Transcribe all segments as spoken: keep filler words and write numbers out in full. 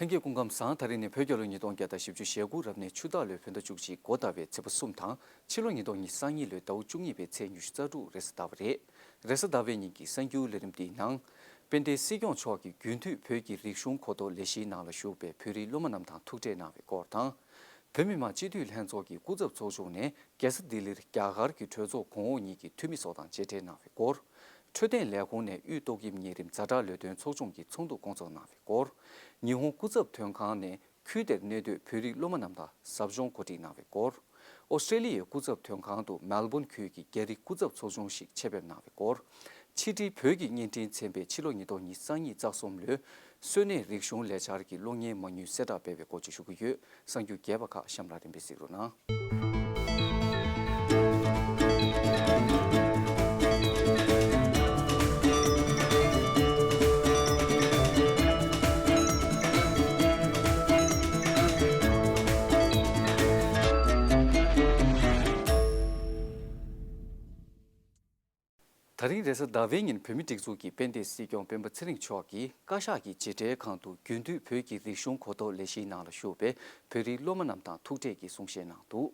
ལྷན་རྒྱས་སྐུ་ཁམས་བཟང་། ད་རིང་ནི་བོད་རྒྱལ་ལོ་ཉིས་སྟོང་བརྒྱ་དང་བཞི་བཅུ་ཞེ་དགུ་རབ་གནས་ཆུ་སྟག་ལོའི་བོད་ཟླ་བཅུ་གཅིག་འགོ་ཟླ་བའི་ཚེས་པ་གསུམ་དང་ཕྱི་ལོ་ཉིས་སྟོང་ཉི་ཤུ་རྩ་དྲུག་ཟླ་བ་བཅུ་གཉིས་པའི་ཚེས་ཉི་ཤུ་རྩ་དྲུག་རེས་གཟའ་ཟླ་བ་རེད། རེས་གཟའ་ཟླ་བའི་ཉིན་གྱི་གསར་འགྱུར་ལས་རིམ་འདིའི་ནང་། དཔལ་ལྡན་སྲིད་སྐྱོང་མཆོག་གིས་རྒྱུན་མཐུད་བོད་ཀྱི་རིག་གཞུང་གོ་རྟོགས་ལས་གཞིའི་ནང་ལ་ཞུགས་པའི་བོད་རིགས་སློབ་མ་རྣམས་དང་ཐུག་འཕྲད་གནང་བའི་སྐོར་དང་། བོད་མི་མང་སྤྱི་འཐུས་ལྷན་ཚོགས་ཀྱི་སྐུ་ཚབ་ཚོགས་ཆུང་ནས་རྒྱལ་ས་ལྡི་ལིར་རྒྱ་གར་གྱི་གྲོས་ཚོགས་གོང་འོག་གཉིས་ཀྱི་འཐུས་མི་སོགས་དང་མཇལ་འཕྲད་གནང་བའི་སྐོར། འཕྲོད་བསྟེན་ལས་ཁུངས་ནས་དབུས་ཏོག་དབྱིབས་གཉན་རིམས་ཛ་དྲག་ལས་དོན་ཚོགས་ཆུང་གི་ཚོགས་འདུ་སྐོང་ཚོགས་གནང་བའི་སྐོར། ཉི་ཧོང་སྐུ་ཚབ་དོན་ཁང་ནས་ཁུལ་དེར་གནས་སྡོད་བོད་རིགས་སློབ་མ་རྣམས་དང་ཟབ་སྦྱོང་གོ་སྒྲིག་གནང་བའི་སྐོར། ཨོ་སི་ཀྲེ་ལི་ཡའི་སྐུ་ཚབ་དོན་ཁང་དུ་མེལ་བོན་ཁུལ་གྱི་རྒྱ་རིགས་སྐུ་ཚབ་ཚོགས་ཆུང་ཞིག་ཆེད་ཕེབས་གནང་བའི་སྐོར། ཕྱི་དྲིལ་བོད་ཀྱི་བརྙན་འཕྲིན་ཚན་པས་ཕྱི་ལོ་ཉིས་སྟོང་ཉི་ཤུ་རྩ་གཉིས་ཟླ་གསུམ་ལོའི་གསོན་གནས་རིག་གཞུང་ལས་འཆར་གྱི་གློག་བརྙན་མ་དངུལ་གསལ་བསྒྲགས་སྤེལ་བའི་སྐོར་བཅས་ཞུ་གི་ཡོད། གསར་འགྱུར་རྒྱས་པ་ཁག་གཤམ་ལ་རིམ་པས་གཟིགས་རོགས་གནང་། ད་རིང་རེས་གཟའ་ཟླ་བའི་ཉིན་བོད་མིའི་སྒྲིག་འཛུགས་ཀྱི་དཔལ་ལྡན་སྲིད་སྐྱོང་སྤེན་པ་ཚེ་རིང་མཆོག་གིས་བཀའ་ཤག་གི་བྱེད་སྒྲའི་ཁང་དུ་རྒྱུན་མཐུད་བོད་ཀྱི་རིག་གཞུང་གོ་རྟོགས་ལས་གཞིའི་ནང་ལ་ཞུགས་པའི་བོད་རིགས་སློབ་མ་རྣམས་དང་ཐུག་འཕྲད་ཀྱིས་གསུང་བཤད་གནང་འདུག།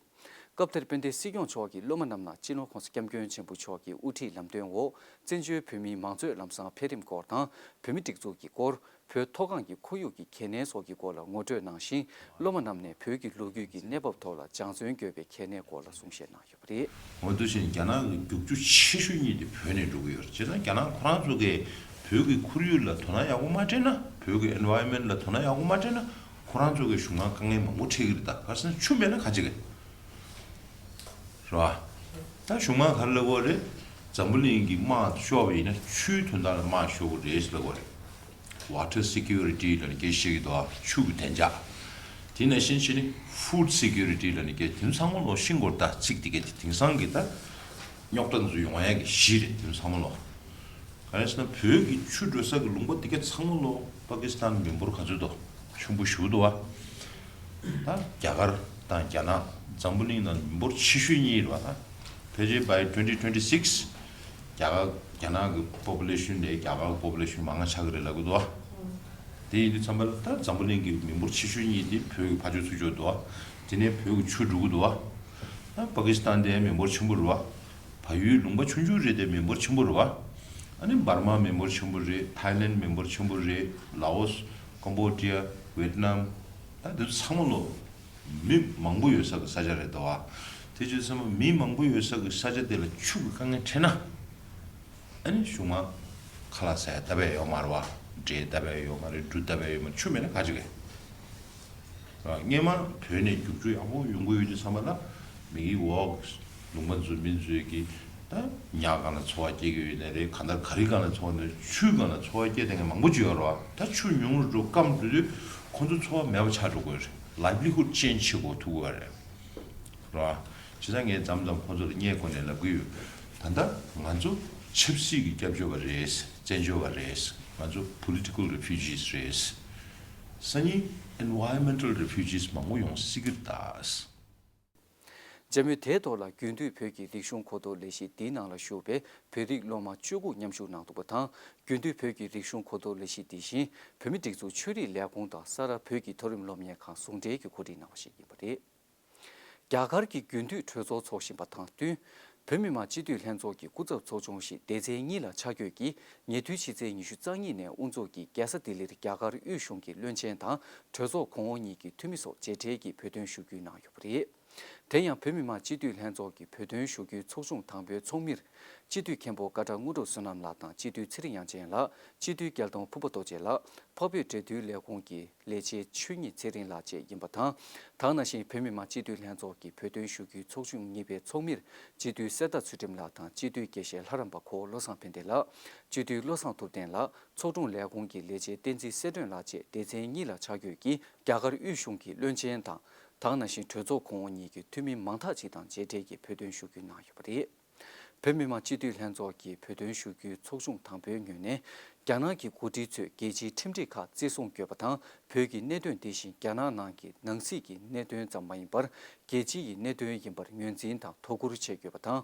སྐབས་དེར་དཔལ་ལྡན་སྲིད་སྐྱོང་མཆོག་གིས་སློབ་མ་རྣམས་ལ་སྤྱི་ནོར་༸གོང་ས་༸སྐྱབས་མགོན་ཆེན་པོ་མཆོག་གི་དབུ་ཁྲིད་ལམ་སྟོན་འོག་བཙན་བྱོལ་བོད་མིའི་མང་གཙོའི་ལམ་བཟང་འཕེལ་རིམ་སྐོར་དང་བོད་མིའི་སྒྲིག་འཛུགས་ཀྱི་སྐོར། བོད་མཐོ་སྒང་གི་ཁོར་ཡུག་གི་གལ་གནད་སོགས་ཀྱི་སྐོར་ལ་ངོ་སྤྲོད་གནང་ཞིང་། སློབ་མ་རྣམས་ནས་བོད་ཀྱི་ལོ་རྒྱུས་ཀྱི་གནས་བབ་ཐོག་ལ་སྦྱང་བརྩོན་དགོས་པའི་གལ་གནད་སྐོར་ལ་གསུང་བཤད་གནང་ཡོད་པ་རེད། འོ་འདུག་བཞིན་རྒྱ་ནག་གི་རྒྱུག་ཆུ་ཆེ་ཤོས་གཉིས་དེ་བོད་ནས་འགྲོ་གི་ཡོད་རེད། བྱས་ཙང་རྒྱ་ནག་ཁོ་རང་ཚོ་གིས་བོད་ཀྱི་ཁོར་ཡུག་ལ་དོ་སྣང་ཡག་པོ་མ་སྤྲད་ན། བོད་ཀྱི་environment་ལ་དོ་སྣང་ཡག་པོ་མ་སྤྲད་ན། ཁོ་རང་ཚོ་གིས་གཞུང་ལ་དཀའ་ངལ་མང་པོ་འཕྲད་ཀྱི་རེད། ད་ག་རེ་ཟེར་ན་ཆུ་མེད་ན་ག་བྱེད་གི་རེད་བ། ད་གཞུང་མང་ག་རེ་ལབ་དགོས་རེད། འཛམ་བུ་གླིང་གི་དམག་ཤོར་བ་ཡིན་ན་ཆུའི་དོན་དག་ལ་དམག་ཤོར་དགོས་རེད་ལབ་དགོས་རེད། Water security ལབ་ནས་སྐད་ཆ་བཤད་ཀྱི་འདུག་ཨ། ཆུ་གི་བདེ་འཇགས། དེ་ནང་བཞིན་བྱས་ནས་food security ལབ་ནས་སྐད་དེ་ཚོ་ཚང་མ་ལོ་ཤིང་སྐོར་ད་ཚིག་དེ་གའི་དེ་དེང་སང་གི་ད་རྙོག་དྲ་འདི་ཚོ་ཡོང་ཡ་གི་གཞི་རེད། དེ་ཚོ་ཚང་མ་ལོ། ག་རེ་ཟེར་ན་བོད་ཀྱི་ཆུ་འགྲོ་ས་གི་ལུང་པ་དེ་ག་ཚང་མ་ལོ་པ་ཀི་སི་ཐན་མི་འབོར་ག་ཚོད་དོ་ཆེན་པོ་ཞེ་པོ་འདུག་བ། ད་རྒྱ་གར་དང་རྒྱ་ནག་འཛམ་བུ་གླིང་ནང་མི་འབོར་ཆེ་ཤོས་གཉིས་རེད་བ། ད་ཕལ་ཆེར་by twenty twenty six རྒྱ་གར་རྒྱ་ནག་གི་པོ་པུ་ལེ་ཤོན་ལས་རྒྱ་གར་པོ་པུ་ལེ་ཤོན་མང་ང་ཆགས་ཀྱི་རེད་ལབ་ཀྱི་འདུག་བ། དེ་ཡིན་དུས་ཙམ་པ་ལ་ད་འཛམ་བུ་གླིང་གི་མི་འབོར་ཆེ་ཤོས་གཉིས་དེ་བོད་ཀྱི་ཕ་ཆོས་ཚུགས་ཆོག་འདུག་བ། དེ་ནས་བོད་ཀྱི་ཆུ་འགྲོ་གི་འདུག་བ། ད་པ་ཀི་སི་ཐན་དེ་མི་འབོར་ཆེན་པོ་རེད་བ། བལ་ཡུལ་ལུང་པ་ཆུང་ཆུང་རེད་དེ་མི་འབོར་ཆེན་པོ་རེད་བ། ཨ་ནི་འབར་མ་མི་འབོར་ཆེན་པོ་རེད། ཐའི་ལེན་མི་འབོར་ཆེན་པོ་རེད། ལའོ་སི། ཀམ་བོ་ཌི་ཡ། ཝེ་ཏི་ནམ། ད་འདི་ཚོ་ཚང་མ་ལོ་མི་མང་པོ་ཡོད་ས་གི་ས་ཆ་རེད་དོ། དེ་བྱས་ཙང་མི་མང་པོ་ཡོད་ས་གི་ས་ཆ་དེ་ལ་ཆུ་གི་དཀའ་ངལ་འཕྲད་ན། ཨ་ནི་གཞུང་མང་ཁ་ལག་ཟ་ཡ་སྟབས་ཡག་ཡོད་མ་རེད་བ། འབྲས་སྟབས་ཡག་ཡོད་མ་རེད། འབྲུ་སྟབས་ཡག་ཡོད་མ་རེད། ཆུ་མེད་ན་ག་ཅི་གས། སྔས་མ་བོད་ནས་རྒྱུག་ཆུ་ཡག་པོ་ཡོང་གི་ཡོད་དུས་ཙམ་པ་ལ་མི་གི་འོག་ལུང་པ་འཛུགས་མི་འཛུགས་ཀྱི་ད་ཉ་གང་ལ་འཚོ་བ་སྐྱེལ་གྱི་ཡོད་ནའི་རེད། གང་ལྟར་ག་རི་གང་ལ་འཚོ་བ་ནས་ཆུ་གང་ལ་འཚོ་བ་སྐྱེལ་བསྡད་མཁན་མང་པོ་ཅིག་ཡོད་རེད་བ། ད་ཆུ་ཉུང་རུ་འགྲོ་སྐམ་འགྲོ་དུས་ཁོང་ཚོ་འཚོ་བ་མེད་པ་ཆགས་འགྲོ་གི་ཡོད་རེད། livelihood change བྱེད་དགོས་ཐུག་གི་ཡོད་རེད། རེད་བ། བྱས་ཙང་ངས་མཚམས་མཚམས་ཁོང་ཚོ་ལ་བརྙས་བཀོད་ནས་ལབ་ཀྱི་ཡོད། ད་ལྟ་ང་ཚོ་ཆབ་སྲིད་ཀྱི་སྐྱབས་བཅོལ་བ་རེད། བཙན་བྱོལ་བ་རེད། ང་ཚོ་political refugees རེད། སང་ཉིན་environmental refugees མང་པོ་ཡོང་སྲིད་ཀྱི་རེད་ད། མཇལ་མོལ་དེའི་ཐོག་ལ་རྒྱུན་མཐུད་བོད་ཀྱི་རིག་གཞུང་གོ་རྟོགས་ལས་གཞི་འདིའི་ནང་ལ་ཞུགས་པའི་བོད་རིགས་སློབ་མ་བཅུ་དགུ་མཉམ་ཞུགས་གནང་འདུག་པ་དང་། རྒྱུན་མཐུད་བོད་ཀྱི་རིག་གཞུང་གོ་རྟོགས་ལས་གཞི་འདི་བཞིན་བོད་མིའི་སྒྲིག་འཛུགས་ཆོས་རིག་ལས་ཁུངས་དང་ས་རཱ་བོད་ཀྱི་མཐོ་རིམ་སློབ་གཉེར་ཁང་ཟུང་འབྲེལ་གྱིས་གོ་སྒྲིག་གནང་བ་ཞིག་ཡིན་པ་རེད། རྒྱ་གར་གྱི་རྒྱུན་མཐུད་གྲོས་ཚོགས་འཚོགས་བཞིན་པ་དང་བསྟུན། བོད་མི་མང་སྤྱི་འཐུས་ལྷན་ཚོགས་ཀྱི་སྐུ་ཚབ་ཚོགས་ཆུང་ཞིག་སྡེ་ཚན་གཉིས་ལ་ཆ་བགོས་ཀྱིས་ཉེ་དུས་ཕྱི་ཚེས་ཉི་ཤུ་རྩ་གཉིས་ནས་དབུ་འཛུགས་ཀྱིས་རྒྱལ་ས་ལྡི་ལིར་རྒྱ་གར་དབུས་གཞུང་གི་བློན་ཆེན་དང་གྲོས་ཚོགས་གོང་འོག་གཉིས་ཀྱི་འཐུས་མི་སོགས་མཇལ་འཕྲད་ཀྱིས་བོད་དོན་ཞུ་སྐུལ་གནང་ཡོད་པ་རེད། དེ་ཡང་བོད་མི་མང་སྤྱི་འཐུས་ལྷན་ཚོགས་ཀྱི་བོད་དོན་ཞུ་སྐུལ་ཚོགས་ཆུང་དང་པོའི་ཚོགས་མིར་སྤྱི་འཐུས་མཁན་པོ་སྐད་གྲགས་དངོས་གྲུབ་བསོད་ནམས་ལགས་དང་སྤྱི་འཐུས་ཚེ་རིང་དབྱངས་ཅན་ལགས། སྤྱི་འཐུས་རྒྱལ་མཐོང་ཕུར་པ་རྡོ་རྗེ་ལགས། འཕགས་བོད་འབྲེལ་མཐུད་ལས་ཁུངས་ཀྱི་ལས་བྱེད་ཆོས་ཉིད་ཚེ་རིང་ལགས་བཅས་ཡིན་པ་དང་། ད་ག་ནང་བཞིན་བོད་མི་མང་སྤྱི་འཐུས་ལྷན་ཚོགས་ཀྱི་བོད་དོན་ཞུ་སྐུལ་ཚོགས་ཆུང་གཉིས་པའི་ཚོགས་མིར་སྤྱི་འཐུས་གསེར་རྟ་ཚུལ་ཁྲིམས་ལགས་དང་སྤྱི་འཐུས་དགེ་བཤེས་ལྷ་རམས་པ་ཁོ་བོ་བློ་བཟང་ཕན་བདེ་ལགས། སྤྱི་འཐུས་བློ་བཟང་ཐུབ་བསྟན་ལགས། ཚོགས་དྲུང་ལས་ཁུངས་ཀྱི་ལས་བྱེད་བསྟན་འཛིན་གསལ་སྒྲོན་ལགས་བཅས་སྡེ་ཚན་གཉིས་ལ་ཆ་བགོས་ཀྱིས་རྒྱ་གར་དབུས་གཞུང་གི་བློན་ཆེན་དང་། ད་ག་ནང་བཞིན་གྲོས་ཚོགས་གོང་འོག་གཉིས་ཀྱི་འཐུས་མི་མང་དག་ཅིག་དང་མཇལ་འཕྲད་ཀྱིས་བོད་དོན་ཞུ་སྐུལ་གནང་ཡོད་པ་རེད། བོད་མི་མང་སྤྱི་འཐུས་ལྷན་ཚོགས་ཀྱི་བོད་དོན་ཞུ་སྐུལ་ཚོགས་ཆུང་དང་པོའི་ངོས་ནས། རྒྱ་ནག་གི་འགོ་ཁྲིད་ཚོས་རྒྱལ་སྤྱིའི་ཁྲིམས་སྒྲིག་ཁག་བརྩི་སྲུང་དགོས་པ་དང་། བོད་ཀྱི་གནད་དོན་དེ་བཞིན་རྒྱ་ནག་ནང་གི་ནང་སྲིད་ཀྱི་གནད་དོན་ཙམ་མ་ཡིན་པར། རྒྱལ་སྤྱི་ཡི་གནད་དོན་ཡིན་པར་ངོས་འཛིན་དང་དོ་ཁུར་བྱེད་དགོས་པ་དང་།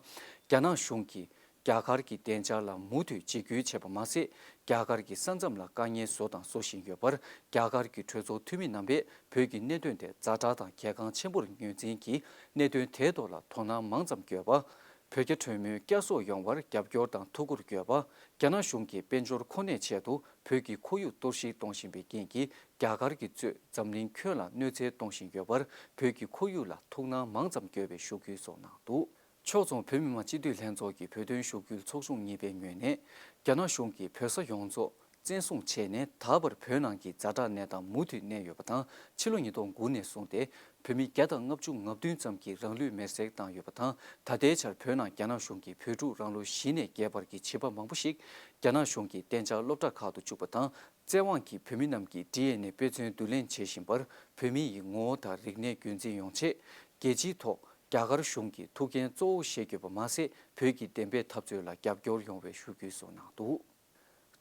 རྒྱ་ནག་གཞུང་གིས་ རྒྱ་གར་གྱི་བདེ་འཇགས་ལ་མུ་མཐུད་འཇིགས་སྐུལ་བྱས་པ་མ་ཟད། རྒྱ་གར་གྱི་ས་མཚམས་ལ་དཀའ་ངལ་བཟོ་དང་བཟོ་བཞིན་ཡོད་པར། རྒྱ་གར་གྱི་གྲོས་ཚོགས་འཐུས་མི་རྣམ་པས་བོད་ཀྱི་གནད་དོན་དེ་ཛ་དྲག་དང་གལ་འགངས་ཆེན་པོར་ངོས་འཛིན་གྱིས། གནད་དོན་དེའི་ཐོག་ལ་དོ་སྣང་མང་ཙམ་དགོས་པ། བོད་རྒྱ་གྲོས་མོལ་བསྐྱར་གསོ་ཡོང་བར་རྒྱབ་སྐྱོར་དང་ཐུགས་ཁུར་དགོས་པ། རྒྱ་ནག་གཞུང་གིས་དཔལ་འབྱོར་ཁོ་ནའི་ཆེད་དུ་བོད་ཀྱི་ཁོར་ཡུག་གཏོར་བཤིག་གཏོང་བཞིན་པའི་རྐྱེན་གྱིས། རྒྱ་གར་གྱིས་གཙོས་འཛམ་གླིང་ཁྱོན་ལ་གནོད་འཚེ་གཏོང་བཞིན་ཡོད་པར། བོད་ཀྱི་ཁོར་ཡུག་ལ་ཐུགས་སྣང་མང་ཙམ་དགོས་པའི་ཞུ་སྐུལ་སོགས་གནང་འདུག་ཕྱོགས་མཚུངས། བོད་མི་མང་སྤྱི་འཐུས་ལྷན་ཚོགས་ཀྱི་བོད་དོན་ཞུ་སྐུལ་ཚོགས་ཆུང་གཉིས་པའི་ངོས་ནས། རྒྱ་ནག་གཞུང་གིས་བོད་ས་ཡོངས་རྫོགས་བཙན་བཟུང་བྱས་ནས། ད་བར་བོད་ནང་གི་ཛ་དྲག་གནས་སྟངས་མུ་མཐུད་གནས་ཡོད་པ་དང་། ཕྱི་ལོ་ཉིས་སྟོང་དགུ་ནས་བཟུང་སྟེ་བོད་མི་བརྒྱ་དང་ལྔ་བཅུ་ང་བདུན་ཙམ་གྱིས་རང་ལུས་མེར་སྲེག་བཏང་ཡོད་པ་དང་། ད་ལྟའི་ཆར་བོད་ནང་རྒྱ་ནག་གཞུང་གིས་བོད་ཕྲུག་རང་ལོ་བཞི་ནས་བརྒྱད་བར་གྱི་བྱིས་པ་མང་པོ་ཞིག་རྒྱ་ནག་གཞུང་གི་གཏན་འཇགས་སློབ་གྲྭ་ཁག་ཏུ་བཅུག་པ་དང་། བཙན་དབང་གིས་བོད་མི་རྣམས་ཀྱི་ཌི་ཨེན་ཨེ་དཔེ་མཚོན་བསྡུ་ལེན་བྱེད་བཞིན་པར། བོད་མི་ཡི་ངོ་བོ་དང་རིག་གནས་རྒྱུན་འཛིན་ཡོང་ཆེད། རྒྱལ་སྤྱིའི་ཐོག་རྒྱ་གར་གཞུང་གིས་ཐུགས་འགན་གཙོ་བོ་བཞེས་དགོས་པ་མ་ཟད། བོད་ཀྱི་བདེན་པའི་འཐབ་རྩོད་ལ་རྒྱབ་སྐྱོར་ཡོང་བའི་ཞུ་སྐུལ་སོགས་གནང་འདུག་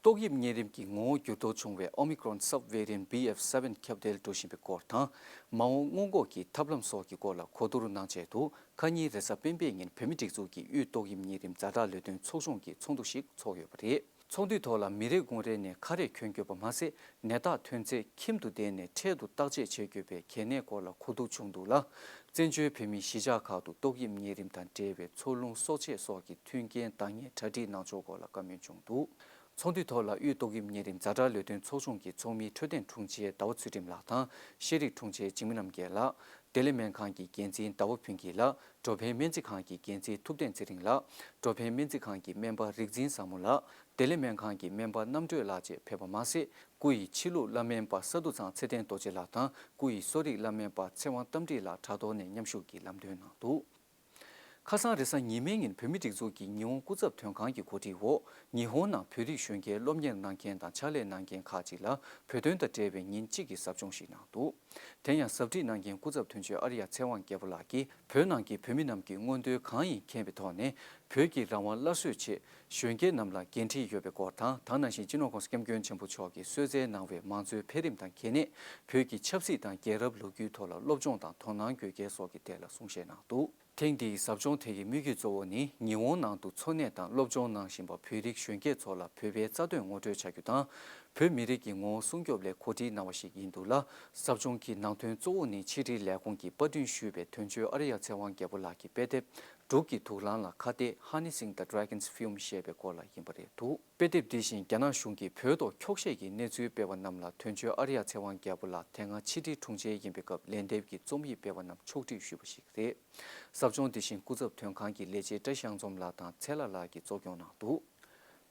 ཏོག་དབྱིབས་གཉན་རིམས་ཀྱི་ངོ་བོ་འགྱུར་ལྡོག་བྱུང་བའི་ཨོ་མི་ཀྲོན་སབ་ཝེ་རི་ཡན་ཊི་བྷི་ཨེཕ་སེ་ཝེན་ཁྱབ་གདལ་འགྲོ་བཞིན་པའི་སྐོར་དང་། མ་འོངས་སྔོན་འགོག་གི་ཐབས་ལམ་སོགས་ཀྱི་སྐོར་ལ་གོ་བསྡུར་གནང་ཆེད་དུ། ཁ་ཉིན་རེས་གཟའ་སྤེན་པའི་ཉིན་བོད་མིའི་སྒྲིག་འཛུགས་ཀྱི་དབུས་ཏོག་དབྱིབས་གཉན་རིམས་ཛ་དྲག་ལས་དོན་ཚོགས་ཆུང་གི་ཚོགས་འདུ་ཞིག་ཚོགས་ཡོད་པ་རེད། ཚོགས་འདུའི་ཐོག་ལ་མི་རེ་ངོ་རེ་ནས་ཁ་རས་གྱོན་དགོས་པ་མ་ཟད། ནད་རྟགས་ཐོན་ཚེ་ཁྱིམ་དུ་བསྡད་ནས་འཕྲལ་དུ་བརྟག་དཔྱད་བྱེད་དགོས་པའི་གལ་གནད་སྐོར་ལ་གོ་བསྡུར་བྱུང་འདུག་ལ། བཙན་བྱོལ་བོད་མིའི་གཞིས་ཆགས་ཁག་ཏུ་ཏོག་དབྱིབས་གཉན་རིམས་དང་འབྲེལ་བའི་འཚོ་རླུང་གསོ་དཔྱད་སོགས་ཀྱི་མཐུན་རྐྱེན་འདང་ངེས་གྲ་སྒྲིག་གནང་ཕྱོགས་སྐོར་ལ་བཀའ་མོལ་བྱུང་འདུག་ཚོགས་འདུའི་ཐོག་ལ་དབུས་ཏོག་དབྱིབས་གཉན་རིམས་ཛ་དྲག་ལས་དོན་ཚོགས་ཆུང་གི་ཚོགས་མི་འཕྲོད་བསྟེན་དྲུང་ཆེ་ཟླ་བ་ཚུལ་ཁྲིམས་ལགས་དང་། ཤེས་རིག་དྲུང་ཆེ་འཇིགས་མེད་རྣམ་རྒྱལ་ལགས། བདེ་ལེགས་སྨན་ཁང་གི་འགན་འཛིན་ཟླ་བ་ཕུན་སྐྱིད་ལགས། འགྲོ་ཕན་སྨན་རྩིས་ཁང་གི་འགན་འཛིན་ཐུབ་བསྟན་ཚེ་རིང་ལགས། འགྲོ་ཕན་སྨན་རྩིས་ཁང་གི་སྨན་པ་རིག་འཛིན་བཟང་མོ་ལགས། བདེ་ལེགས་སྨན་ཁང་གི་སྨན་པ་རྣམ་གྲོལ་ལགས་བཅས་ཕེབས་པ་མ་ཟད། སྐུ་ཡི་ཕྱི་ལུགས་བླ་སྨན་པ་ས་འདུ་ཚང་ཚེ་བརྟན་རྡོ་རྗེ་ལགས་དང་། སྐུ་ཡི་གསོ་རིག་བླ་སྨན་པ་ཚེ་དབང་རྟ་མགྲིན་ལགས་དྲ་ཐོག་ནས་མཉམ་ཞུགས་ཀྱིས་ལམ་སྟོན་གནང་འདུག་ཁ་སང་རེས་གཟའ་ཉི་མའི་ཉིན་བོད་མིའི་སྒྲིག་འཛུགས་ཀྱི་ཉི་ཧོང་སྐུ་ཚབ་དོན་ཁང་གི་གོ་སྒྲིག་འོག་ཉི་ཧོང་ནང་བོད་རིགས་གཞོན་སྐྱེས་སློབ་གཉེར་གནང་མཁན་དང་ཕྱག་ལས་གནང་མཁན་ཁག་ཅིག་ལ་བོད་དོན་དང་འབྲེལ་བའི་ཉིན་གཅིག་གི་ཟབ་སྦྱོང་ཞིག་གནང་འདུག་དེ་ཡང་ཟབ་ཁྲིད་གནང་མཁན་སྐུ་ཚབ་དོན་གཅོད་ཨ་རི་ཡ་ཚེ་དབང་རྒྱལ་པོ་ལགས་ཀྱིས། བོད་ནང་གི་བོད་མི་རྣམས་ཀྱི་མངོན་འདོད་གང་ཡིན་མཁྱེན་པའི་ཐོག་ནས། བོད་ཀྱི་རང་དབང་སླར་གསོའི་ཆེད་གཞོན་སྐྱེས་རྣམས་ལ་འགན་འཁྲི་ཡོད་པའི་སྐོར་དང་། ད་ག་ནང་བཞིན་སྤྱི་ནོར་༸གོང་ས་༸སྐྱབས་མགོན་ཆེན་པོ་མཆོག་གིས་གསོལ་སྩལ་གནང་བའི་མང་གཙོའི་འཕེལ་རིམ་དང་གལ་གནད། བོད་ཀྱི་ཆབ་སྲིད་དང་རྒྱལ་རབས་ལོ་རྒྱུས་ཐོག་ལ་སློབ་སྦྱོང་དང་དོ་སྣང་དགོས་གལ་སོགས་ཀྱི་ཐད་ལ་གསུང་བཤད་གནང་འདུག་ཐེངས་འདིའི་ཟབ་སྦྱོང་དེ་གའི་དམིགས་ཡུལ་གཙོ་བོ་ནི། ཉི་ཧོང་ནང་དུ་འཚོ་གནས་དང་སློབ་སྦྱོང་གནང་བཞིན་པ་བོད་རིགས་གཞོན་སྐྱེས་ཚོ་ལ་བོད་པའི་རྩ་དོན་ངོ་སྤྲོད་བྱ་རྒྱུ་དང་། བོད་མི་རིགས་ཀྱི་ངོ་བོ་སྲུང་སྐྱོབ་སླད་གོ་སྒྲིག་གནང་བ་ཞིག་ཡིན་འདུག་ལ། ཟབ་སྦྱོང་གི་ནང་དོན་གཙོ་བོ་ནི་ཕྱི་དྲིལ་ལས་ཁུངས་ཀྱིས་པར་སྐྲུན་ཞུས་པའི་དོན་གཅོད་ཨ་རི་ཡ་ཚེ་དབང་རྒྱལ་པོ་ལགས་ཀྱི་དཔེ་དེབ་འབྲུག་གི་དུག་རླངས་ལ་ཁ་གཏད། Harnessing the Dragon's Fume ཞེས་པའི་སྐོར་ལ་ཡིན་པ་རེད་འདུག་དཔེ་དེབ་འདི་བཞིན་རྒྱ་ནག་གཞུང་གིས་བོད་ཐོག་འཁྱོག་བཤད་ཀྱི་གནས་ཚུལ་སྤེལ་བ་རྣམས་ལ་དོན་གཅོད་ཨ་རི་ཡ་ཚེ་དབང་རྒྱལ་པོ་ལགས་དེ་སྔ་ཕྱི་དྲིལ་དྲུང་ཆེ་ཡིན་པའི་སྐབས་ལན་འདེབས་ཀྱི་རྩོམ་ཡིག་སྤེལ་བ་རྣམས་ཕྱོགས་སྒྲིག་ཞུས་པ་ཞིག་རེད། ཟབ་སྦྱོང་འདི་བཞིན་སྐུ་ཚབ་དོན་ཁང་གི་ལས་བྱེད་བཀྲ་ཤིས་གཡང་འཛོམས་ལགས་དང་ཚེ་ལྷ་ལགས་ཀྱིས་གཙོ་སྐྱོང་གནང་འདུག་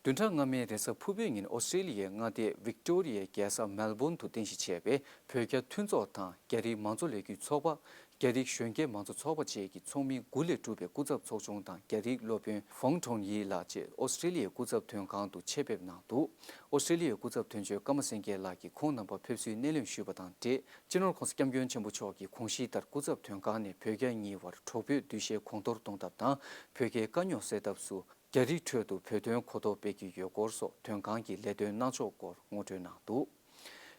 བདུན་ཕྲག་སྔ་མའི་རེས་གཟའ་ཕུར་བུའི་ཉིན་ཨོ་སི་ཀྲེ་ལི་ཡའི་མངའ་སྡེ་ཝིག་ཏོ་རི་ཡའི་རྒྱལ་ས་མེལ་བོན་དུ་རྟེན་གཞི་བྱས་པའི་བོད་རྒྱ་མཐུན་ཚོགས་དང་རྒྱ་རིགས་མང་གཙོ་ལས་འགུལ་ཚོགས་པ། རྒྱ་རིགས་གཞོན་སྐྱེས་མང་གཙོ་ཚོགས་པ་བཅས་ཀྱི་ཚོགས་མི་དགུ་ལས་གྲུབ་པའི་སྐུ་ཚབ་ཚོགས་ཆུང་དང་རྒྱ་རིགས་སློབ་དཔོན་ཧྥོང་ཁྲོན་ཡི་ལགས་བཅས་ཨོ་སི་ཀྲེ་ལི་ཡའི་སྐུ་ཚབ་དོན་ཁང་དུ་ཆེད་ཕེབས་གནང་འདུག་ཨོ་སི་ཀྲེ་ལི་ཡའི་སྐུ་ཚབ་དོན་གཅོད་ཀརྨ་སེང་གེ་ལགས་ཀྱིས་ཁོང་རྣམ་པ་ཕེབས་བསུའི་སྣེ་ལེན་ཞུས་པ་དང་འབྲེལ། སྤྱི་ནོར་༸གོང་ས་༸སྐྱབས་མགོན་ཆེན་པོ་མཆོག་གིས་དགོངས་གཞི་ལྟར་སྐུ་ཚབ་དོན་ཁང་ནས་བོད་རྒྱ་གཉིས་བར་གྲོགས་པོའི་འདུ་ཤེས་གོང་མཐོར་གཏོང་ཐབས་དང་། བོད་རྒྱའི་དཀའ་རྙོག་སེལ་ཐབས་སུ། རྒྱ་རིགས་ཁྲོད་དུ་བོད་དོན་གོ་རྟོགས་སྤེལ་གྱི་ཡོད་སྐོར་སོགས་དོན་ཁང་གིས་ལས་དོན་གནང་ཕྱོགས་སྐོར་ངོ་སྤྲོད་གནང་འདུག་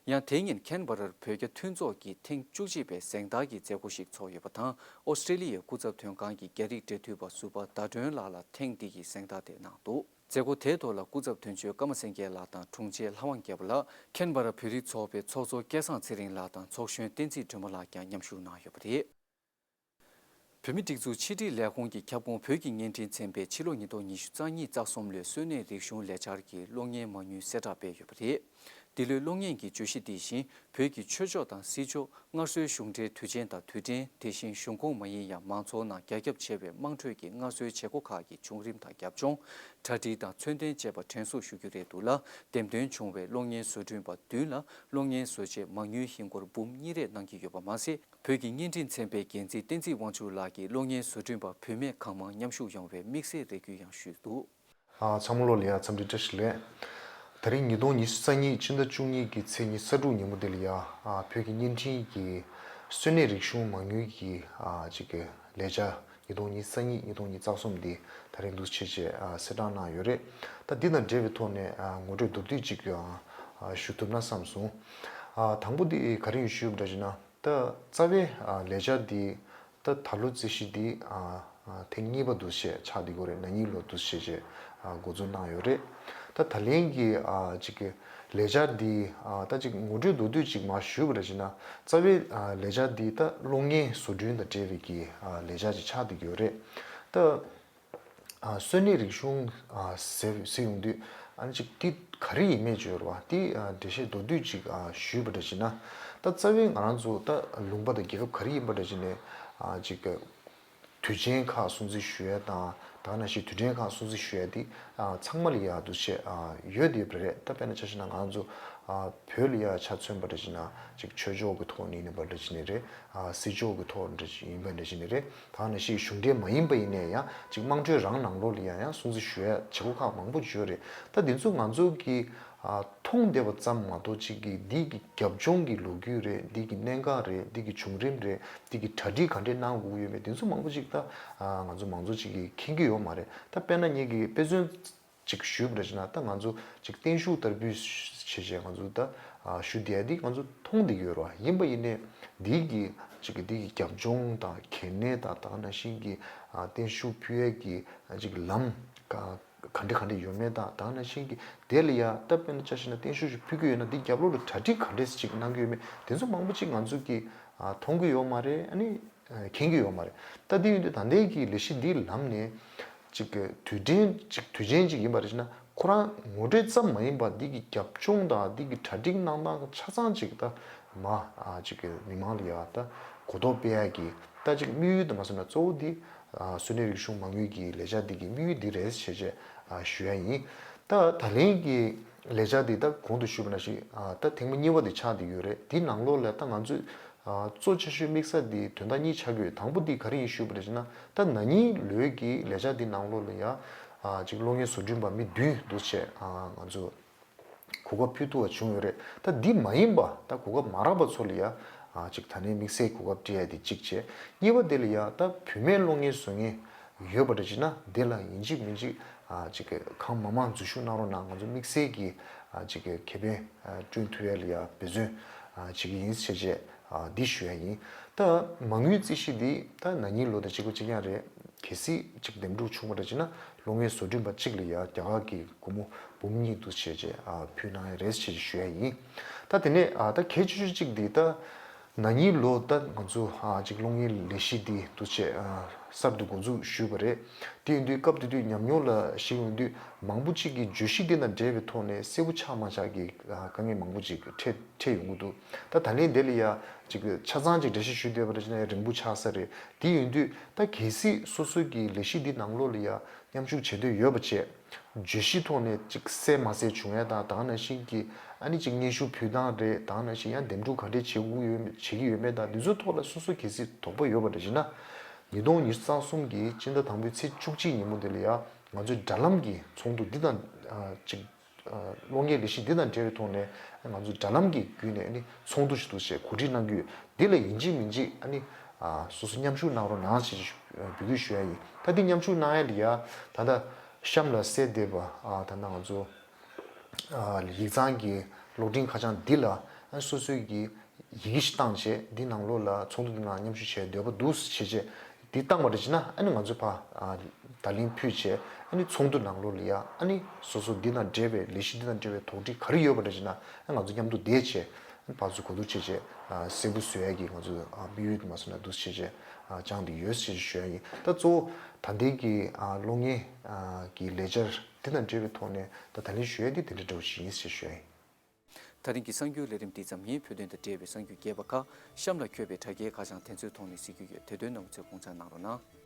ཡང་དེ་ཉིན་ཁེན་བྷ་རར་བོད་རྒྱ་མཐུན་ཚོགས་ཀྱི་ཐེངས་བཅུ་གཅིག་པའི་གཟེངས་རྟགས་ཀྱི་མཛད་སྒོ་ཞིག་ཚོགས་ཡོད་པ་དང་། ཨོ་སི་ཀྲེ་ལི་ཡའི་སྐུ་ཚབ་དོན་ཁང་གི་རྒྱ་རིགས་འབྲེལ་མཐུད་པ་ཟུར་པ་ཟླ་སྒྲོན་ལགས་ལ་ཐེངས་འདི་གི་གཟེངས་རྟགས་དེ་གནང་འདུག་མཛད་སྒོ་དེའི་ཐོག་ལ་སྐུ་ཚབ་དོན་གཅོད་ཀརྨ་སེང་གེ་ལགས་དང་དྲུང་ཆེ་ལྷ་དབང་རྒྱལ་པོ་ལགས། ཁེན་བྷ་ར་བོད་རིགས་ཚོགས་པའི་ཚོགས་གཙོ་སྐལ་བཟང་ཚེ་རིང་ལགས་དང་ཚོགས་གཞོན་བསྟན་འཛིན་སྒྲོལ་མ་ལགས་ཀྱང་མཉམ་ཞུགས་གནང་ཡོད་པ་རེད། བོད་མིའི་སྒྲིག་འཛུགས་ཕྱི་དྲིལ་ལས་ཁུངས་ཀྱི་ཁྱབ་ཁོངས་བོད་ཀྱི་བརྙན་འཕྲིན་ཚན་པས་ཕྱི་ལོ་ཉིས་སྟོང་ཉི་ཤུ་རྩ་གཉིས་རྩ་གསུམ་ལོའི་གསོན་གནས་རིག་གཞུང་ལས་འཆར་གྱི་གློག་བརྙན་མ་དངུལ་གསལ་བསྒྲགས་སྤེལ་ཡོད་པ་རེད། འདི་ལོའི་གློག་བརྙན་གྱི་བརྗོད་གཞི་འདི་བཞིན་བོད་ཀྱི་ཆོས་ཕྱོགས་དང་སྲིད་ཕྱོགས། སྔར་སྲོལ་གཞུང་འབྲེལ་དུས་ཆེན་དང་དུས་དྲན། དེ་བཞིན་གཞུང་ཁོངས་མ་ཡིན་ཡང་མང་ཚོགས་ནང་རྒྱ་ཁྱབ་ཆེ་བའི་དམངས་ཁྲོད་ཀྱི་སྔར་སྲོལ་བྱེད་སྒོ་ཁག་གི་བྱུང་རིམ་དང་རྒྱབ་ལྗོངས། གྲ་སྒྲིག་དང་ཚོད་ལྟ་བཅས་པ་དྲན་གསོ་ཞུ་རྒྱུ་རེད་འདུག་ལ། འདེམས་ཐོན་བྱུང་བའི་གློག་བརྙན་བཟོ་སྐྲུན་པ་བདུན་ལ་གློག་བརྙན་བཟོ་ཆེད་མ་དངུལ་ཧིན་སྒོར་འབུམ་གཉིས་རེ་གནང་གི་ཡོད་པ་མ་ཟད། བོད་ཀྱི་བརྙན་འཕྲིན་ཚན་པའི་འགན་འཛིན་བསྟན་འཛིན་དབང་ཕྱུག་ལགས་ཀྱིས་གློག་བརྙན་བཟོ་སྐྲུན་པ་བུད་མེད་གང་མང་མཉམ་ཞུགས་ཡོང་བའི་དམིགས་བསལ་རེ་སྐུལ་ཡང་ཞུས་འདུག་ཨ། ཚང་མ་ལོ་ལ་ཡ་འཚམས་འདྲི་བཀྲ་ཤིས་བདེ་ལེགས། ད་རིང་ཉིས་སྟོང་ཉི་ཤུ་རྩ་གཉིས་ཕྱི་ཟླ་བཅུ་གཉིས་ཀྱི་ཚེས་ཉི་ཤུ་རྩ་དྲུག་ཉིན་མོ་འདི་ལ་ཡ། ཨ། བོད་ཀྱི་བརྙན་འཕྲིན་གྱི་གསོན་གནས་རིག་གཞུང་མ་དངུལ་གྱི། ཨ། ཅིག་གི་ལས་འཆར་ཉིས་སྟོང་ཉི་ཤུ་རྩ་གཉིས་ཉིས་སྟོང་ཉི་ཤུ་རྩ་གསུམ་འདི་ད་རིང་འདུག་སེ་བྱས་བྱས། ཨ། གསལ་བསྒྲགས་གནང་ཡོད་རེད། ད་འདི་དང་འབྲེལ་བའི་ཐོག་ནས། ཨ། ངོ་སྤྲོད་མདོར་བསྡུས་ཅིག་ཀྱང་། ཨ། ཞུ་ཐུབ་ན་བསམ་སོང་། ཨ། དང་པོ་འདི་ག་རེ་ཡིན་ཞུས་པ་འདྲ་བྱས་ན། ད་རྩ་བའི། ཨ། ལས་འཆར་འདི་ད་ད་ལོ་རྩིས་གཞི་འདི། ཨ། ཨ་ཐེངས་གཉིས་པ་འདུག་སེ་ཆགས་བསྡད་ཀྱི་ཡོད་རེད། ན་ནིང་ལོ་འདུག་སེ་བྱས་ཨ་འགོ་འཛུགས་གནང་ཡོད་རེད། ད་ད་ལན་གྱི་ཨ་ཅིག་གི་ལས་འཆར་འདི་ཨ་ད་ཅིག་ངོ་སྤྲོད་མདོར་བསྡུས་ཅིག་མར་ཞུས་པ་འདྲ་བྱས་ན། རྩ་བའི་ཨ་ལས་འཆར་འདི་ད་གློག་བརྙན་བཟོ་སྐྲུན་དང་འབྲེལ་བའི་གི་ཨ་ལས་འཆར་ཅིག་ཆགས་བསྡད་ཀྱི་ཡོད་རེད། ད་ཨ་སོན་གནས་རིག་གཞུང་ཨ་ཟེར་ཟེར་ཡོང་དུས་ཨ་ནི་ཅིག་འདི་ག་རེ་ཡིན་མིན་བརྗོད་རོགས། འདི་ཨ་འགྲེལ་བཤད་མདོར་བསྡུས་ཅིག་ཨ་ཞུས་པ་འདྲ་བྱས་ན། ད་རྩ་བའི་ང་རང་ཚོ་ད་ལུང་པ་དང་རྒྱལ་ཁབ་ག་རེ་ཡིན་པ་འདྲ་བྱས་ནས་ཨ་ཅིག་དུས་ཆེན་ཁག་སྲུང་བརྩི་ཞུ་ཡ་དང་། ད་ག་ནང་བཞིན་དུས་དྲན་ཁག་སྲུང་བརྩི་ཞུ་ཡ་འདི་ཨ་ཚང་མ་ལ་ཡ་འདུག་སེ་ཨ་ཡོད་དེ་ཡོད་པ་རེད། ད་དཔེར་ན་ཆ་བཞག་ན་ང་ཚོ་ཨ་བོད་ལ་ཡ་ཆ་མཚོན་པ་འདྲ་བྱས་ན་ཅིག་ཆོས་ཕྱོགས་ཀྱི་ཐོག་ནས་ཡིན་པ་འདྲ་བྱས་ནས་རེད། ཨ་སྲིད་ཕྱོགས་ཀྱི་ཐོག་འདྲ་ཡིན་པ་འདྲ་བྱས་ནས་རེད། ད་ག་ནང་བཞིན་གཞུང་འབྲེལ་མ་ཡིན་པ་ཡིན་ནའི་ཡང་ཅིག་དམངས་ཁྲོད་རང་ནང་ལོགས་ལ་ཡ་ཡང་སྲུང་བརྩི་ཞུ་ཡ་བྱེད་སྒོ་ཁག་མང་པོ་ཡོད་རེད། ད་འདི་ཚོ་ང་ཚོ་གི་ཨ་མཐོང་བསྡད་པ་ཙམ་མ་གཏོགས་ཅིག་གི་འདི་གི་རྒྱབ་ལྗོངས་ཀྱི་ལོ་རྒྱུས་རེད། འདི་གི་གནད་འགག་རེད། འདི་གི་བྱུང་རིམ་རེད། འདི་གི་གྲ་སྒྲིག་ག་འདྲས་གནང་དགོས་ཀྱི་ཡོད་མེད་འདི་ཚོ་མང་པོ་ཅིག་ད་ཨ་ང་ཚོ་མང་ཚོགས་ཅིག་གིས་མཁྱེན་གྱི་ཡོད་མ་རེད། ད་དཔེར་ན་ངེད་ཀྱིས་དཔེ་མཚོན་ཅིག་ཞུས་པ་འདྲ་བྱས་ན། ད་ང་ཚོ་ཅིག་བརྟན་བཞུགས་བསྟར་འབུལ་བྱས་བྱས་ང་ཚོ་ད་ཨ་ཞུ་བསྡད་ཡ་འདི་ང་ཚོ་མཐོང་བསྡད་ཀྱི་ཡོད་རེད་བ། ཡིན་པ་ཡིན་ནའི་འདི་གི་ཅིག་གི་འདི་གི་རྒྱབ་ལྗོངས་དང་གལ་གནད་དང་། ད་ག་ནང་བཞིན་གྱི་ཨ་བརྟན་བཞུགས་ཕུལ་ཡས་ཀྱི་ཨ་ཅིག་ལམ་ག་ག་འདྲ་ག་འདྲ་ཡོད་མེད་དང་། ད་ག་ནང་བཞིན་གྱི་དེ་ལ་ཡ་ད་དཔེར་ན་ཆ་བཞག་ན་བརྟན་བཞུགས་ཤིག་ཕུལ་གྱི་ཡོད་ན་འདི་རྒྱབ་ལོགས་ལ་གྲ་སྒྲིག་ག་འདྲས་ཅིག་གནང་གི་ཡོད་མེད་དེ་ཚོ་མང་པོ་ཅིག་ང་ཚོ་གིས་ཨ་མཐོང་གི་ཡོད་མ་རེད། ཨ་ནི་ཨ་མཁྱེན་གྱི་ཡོད་མ་རེད། ད་འདི་ཡིན་དུས་ད་ལྟའི་གི་ལས་གཞི་འདིའི་ལམ་ནས་ཅིག་གི་དུས་དྲན་ཅིག་དུས་ཆེན་ཅིག་ཡིན་པ་རེད་ཅེ་ན། ཁོ་རང་ངོ་སྤྲོད་ཙམ་མ་ཡིན་པར་འདི་གི་རྒྱབ་ལྗོངས་དང་འདི་གི་གྲ་སྒྲིག་གནང་སྟངས་ཆ་ཚང་ཅིག་ད་མ་ཨ་ཅིག་གི་མི་མང་ལ་ཡ་ད་གོ་རྟོགས་སྤེལ་ཡ་གི་ད་ཅིག་དམིགས་ཡུལ་དུ་མ་སོང་ན་གཙོ་བོ་འདི་ཨ་སོན་གནས་རིག་གཞུང་མ་དངུལ་གྱི་ལས་འཆར་འདི་གི་དམིགས་ཡུལ་འདི་རེད་ཞེས་བྱས་ཨ་ཞུ་ཡ་ཡིན། ད་ད་ལན་གྱི་ལས་འཆར་འདི་ད་གོང་དུ་ཞུས་པ་ནང་བཞིན་ཨ་ད་ཐེངས་མ་གཉིས་པ་འདི་ཆགས་བསྡད་ཡོད་རེད། འདི་ནང་ལོགས་ལ་ད་ང་ཚོས་ཨ་གཙོ་ཆེ་ཤོས་དམིགས་ས་འདི་དོན་དག་གཉིས་ཆགས་ཀྱི་ཡོད། དང་པོ་འདི་ག་རེ་ཡིན་ཞུས་པ་རེད་ཅེ་ན། ད་ན་ནིང་ལོའི་གི་ལས་འཆར་འདི་ནང་ལོགས་ལ་ཡ་ཨ་ཅིག་གློག་བརྙན་བཟོ་སྐྲུན་པ་མི་བདུན་འདུག་བྱས་ཨ་ང་ཚོ་གོ་སྐབས་ཕུལ་ཐུབ་པ་བྱུང་ཡོད་རེད། ད་འདི་མ་ཡིན་པ་ད་གོ་སྐབས་མ་རག་པ་ཚོ་ལ་ཡ་ཨ་ཅིག་ད་ནས་དམིགས་བསལ་གོ་སྐབས་སྤྲད་ཡ་དེ་གཅིག་བྱས། གཉིས་པ་དེ་ལ་ཡ་ད་བུད་མེད་གློག་བརྙན་བཟོ་མཁན་ཡོད་པ་འདྲ་ཅིག་ན་དེ་ལ་ཡིན་གཅིག་མིན་གཅིག་ཨ་ཅིག་གང་མང་མང་འཛུལ་ཞུགས་གནང་རོགས་གནང་། ང་ཚོ་དམིགས་བསལ་གྱི་ཨ་ཅིག་ཁེ་ཕན་ཨ་བསྐྲུན་ཐུབ་ཡ་ལ་ཡ་འབད་བརྩོན་ཨ་བྱེད་ཀྱི་ཡིན་ཞེས་བྱས་ཨ་འདི་ཞུ་ཡ་ཡིན། ད་མ་དངུལ་རྩིས་གཞི་འདི་ད་ན་ནིང་ལོ་དང་གཅིག་པ་གཅིག་རྐྱང་རེད། གལ་སྲིད་ཅིག་འདེམས་སྒྲུག་བྱུང་བ་འདྲ་ཅིག་ན་གློག་བརྙན་བཟོ་སྐྲུན་པ་གཅིག་ལ་ཡ་རྒྱ་གར་གྱི་སྒོར་མོ་འབུམ་གཉིས་འདུག་བྱས་བྱས་ཨ་ཕུལ་གནང་ཡ་རེད་ཞེས་ཞུ་ཡ་ཡིན། ད་དེ་ནས་ཨ་ད་གལ་ཆེ་ཤོས་གཅིག་འདི་ད་ན་ནིང་ལོ་ད་ང་ཚོ་ཨ་ཅིག་གློག་བརྙན་ལས་གཞི་འདི་འདུག་བྱས་ཨ་གསར་དུ་འགོ་འཛུགས་ཞུས་པ་རེད། དེ་ཡིན་དུས་སྐབས་དེ་དུས་ཉམས་མྱོང་ལ་གཞིགས་ཡོང་དུས་མང་པོ་གཅིག་གིས་བརྗོད་གཞི་འདི་དང་འབྲེལ་བའི་ཐོག་ནས་གསལ་པོ་ཆགས་མ་ཆགས་ཀྱི་ཨ་དཀའ་ངལ་མང་པོ་གཅིག་འཕྲད་འཕྲད་ཡོང་གི་འདུག་ད་ད་ལན་དེ་ལ་ཡ་ཅིག་ཆ་ཚང་ཅིག་འགྲེལ་བཤད་ཞུས་བསྡད་པ་རེད་ཅེ་ན་ཡང་རིང་པོ་ཆགས་ས་རེད། དེ་ཡིན་དུས་ད་གལ་སྲིད་སོ་སོ་གི་ལས་གཞི་འདི་ནང་ལོགས་ལ་ཡ་མཉམ་ཞུགས་བྱེད་འདོད་ཡོད་པ་བྱས། བརྗོད་གཞིའི་ཐོག་ནས་ཅིག་གསལ་མ་གསལ་བྱུང་ཡ་དང་། ད་ག་ནང་བཞིན་གྱི་ཨ་ནི་ཅིག་སྙན་ཞུ་ཕུལ་སྟངས་རེད། ད་ག་ནང་བཞིན་ཡང་འདེམས་སྒྲུག་ག་འདྲས་བྱེད་དགོས་ཡོད་བྱེད་ཀྱི་ཡོད་མེད་དང་འདི་ཚོའི་ཐོག་ལ་སོ་སོ་གལ་སྲིད་དོགས་པ་ཡོད་པ་འདྲ་ཅིག་ན། ཉིས་སྟོང་ཉི་ཤུ་རྩ་གསུམ་གྱི་སྤྱི་ཟླ་དང་པོའི་ཚེས་བཅུ་གཅིག་ཉིན་མོ་དེ་ལ་ཡ་ང་ཚོའི་དྲ་ལམ་གྱི་ཚོགས་འདུ་འདི་དང་ཨ་ཅིག་གློག་བརྙན་ལས་གཞི་འདི་དང་འབྲེལ་བའི་ཐོག་ནས་ང་ཚོ་དྲ་ལམ་གྱི་བརྒྱུད་ནས་ཨ་ནི་ཚོགས་འདུ་ཞིག་འདུག་ཅེས་གོ་སྒྲིག་གནང་གི་ཡོད། འདི་ལ་ཡིན་གཅིག་མིན་གཅིག་ཨ་ནི་སོ་སོ་མཉམ་ཞུགས་གནང་རོགས་གནང་ཞེས་འབོད་སྐུལ་ཞུ་ཡ་ཡིན། ད་འདི་མཉམ་ཞུགས་གནང་ཡ་ལ་ཡ་ད་ལྟ་གཤམ་ལ་གསལ་བསྡད་པ་ད་ལྟ་ང་ཚོ་ཡིག་ཚང་གི་གློག་འཕྲིན་ཁ་བྱང་འདི་ལ་སོ་སོའི་གི་ཡི་གེ་ཞིག་བཏང་བྱས་འདི་ནང་ལོགས་ལ་ཚོགས་འདུ་འདི་ནང་མཉམ་ཞུགས་བྱས་འདོད་པ་འདུག་ཟེར་བྱས་བྱས་འདི་བཏང་བ་རེད་ཅེ་ན། ཨ་ནི་ང་ཚོས་ཕར་ཨ་བརྡ་ལན་ཕུལ་བྱས་ཨ་ནི་ཚོགས་འདུ་ནང་ལོགས་ལ་ཡ་ཨ་ནི་སོ་སོ་འདི་དང་འབྲེལ་བའི་ལས་གཞི་འདི་དང་འབྲེལ་བའི་དོགས་འདྲི་ག་རེ་ཡོད་པ་རེད་ཅེ་ན། ཨ་ང་ཚོ་མཉམ་དུ་བསྡད་བྱས་ཨ་ནི་ཕར་ཚུར་གོ་བསྡུར་བྱས་བྱས་ཨ་གསལ་པོ་བཟོ་ཡ་གི་ང་ཚོ་ཨ་དམིགས་ཡུལ་དུ་མ་སོང་ན་འདུག་བྱས་བྱས་ཨ་བཅངས་བསྡད་ཡོད་ཅེས་ཞུ་ཡ་ཡིན། ད་གཙོ་བོ་ད་ལྟའི་གི་ཨ་གློག་བརྙན་ཨ་གི་ལས་འཆར་འདི་དང་འབྲེལ་བའི་ཐོག་ནས་ད་ད་ལན་ཞུ་ཡ་འདི་དེ་འདྲ་འདྲ་བོ་ཞིག་ཡིན་ཞེས་ཞུ་ཡ་ཡིན། ད་རིང་གི་གསར་འགྱུར་ལས་རིམ་འདི་ཙམ་ཡིན། བོད་དོན་དང་འབྲེལ་བའི་གསར་འགྱུར་རྒྱས་པ་ཁག་གཤམ་ལ་འཁོད་པའི་དྲ་རྒྱའི་ཁ་བྱང་དེ་ཚོའི་ཐོག་ནས་གཟིགས་རྒྱུ་ཡོད། དེ་དོན་རྣམ་པ་ཚོས་དགོངས་འཇགས་གནང་རོགས་གནང་།